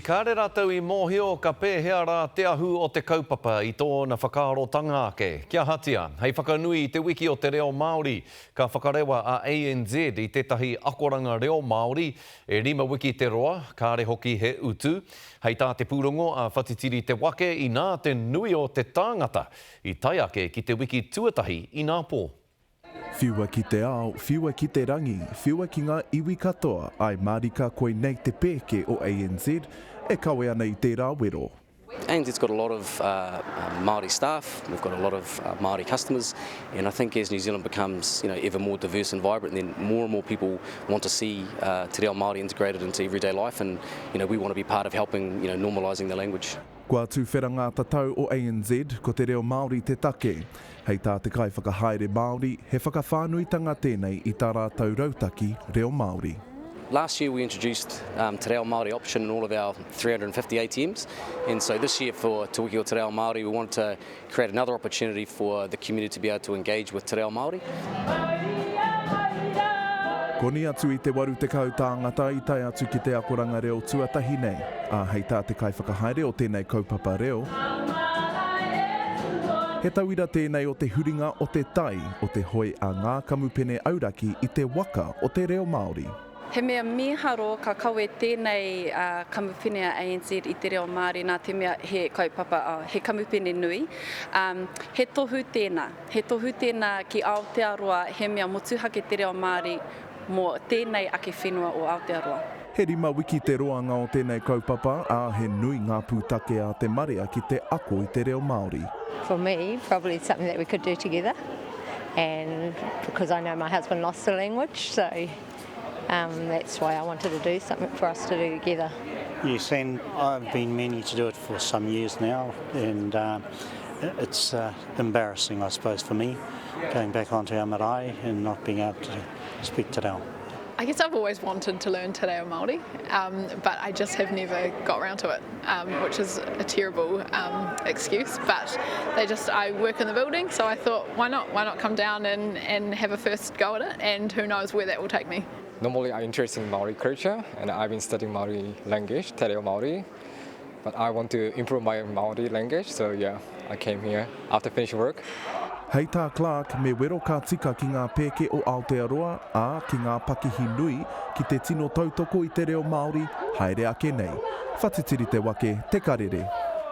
Kāre rātou i mōhio ka pēhea rā te ahu o te kaupapa i tōna whakaarotanga ake. Kia ahatia, hei whakanui i te wiki o te reo Māori, ka whakarewa a ANZ i tētahi akoranga reo Māori e rima wiki te roa, kāre hoki he utu. Hei tā te pūrongo a Whatitiri Te Wake, inā te nui o te tāngata i tae ake ki te wiki tuatahi inapō. Whiua ki te ao, whiua ki te rangi, whiua ki ngā iwi katoa, āe mārika koinei te pēke o ANZ e kawe ana i tērā wero. ANZ's got a lot of Māori staff, we've got a lot of Māori customers and I think as New Zealand becomes you know ever more diverse and vibrant then more and more people want to see te reo Māori integrated into everyday life and you know we want to be part of helping you know normalising the language. Kua tuwhera ngā tatau o ANZ, ko te reo Māori te take. Hei tā te kaiwhakahaere Māori, he whakawhānuitanga tēnei i tā rātou rautaki reo Māori. Last year we introduced te reo Māori option in all of our 350 ATMs and so this year for Te Wiki o Te Reo Māori we want to create another opportunity for the community to be able to engage with te reo Māori. Koni atu i te 80 tāngata i tae atu ki te akoranga reo tuatahi nei, ā, hei tā te kaiwhakahaere o tēnei kaupapa reo, he tauira tēnei o te huringa o te tai o te hoe a ngā kamupene auraki i te waka o te reo Māori. He mea mīharo ka kawe tēnei kamupene a ANZ i te reo Māori nā te mea he kaupapa, he kamupene nui. He tohu tēnā. He tohu tēnā ki Aotearoa he mea motuhake te reo Māori mō tēnei ake whenua o Aotearoa. He rima wiki te roanga o tēnei kaupapa, ā, he nui ngā pūtake a te marea ki te ako i te reo Māori. For me, probably something that we could do together and because I know my husband lost the language so Um, that's why I wanted to do something for us to do together. Yes, and I've been meaning to do it for some years now, and uh, it's uh, embarrassing, I suppose, for me, going back onto our marae and not being able to speak te reo. I guess I've always wanted to learn te reo Māori, um, but I just have never got round to it, um, which is a terrible um, excuse. But they just, I work in the building, so I thought, why not? Why not come down and, and have a first go at it, and who knows where that will take me. Normally I'm interested in Māori culture, and I've been studying Māori language, te reo Māori, but I want to improve my Māori language, so yeah, I came here after finishing work. Hei tā Clarke, me wero ka tika ki ngā pēke o Aotearoa, ā, ki ngā pakihi nui, ki te tino tautoko i te reo Māori, haere ake nei. Whatitiri te wake, te karere.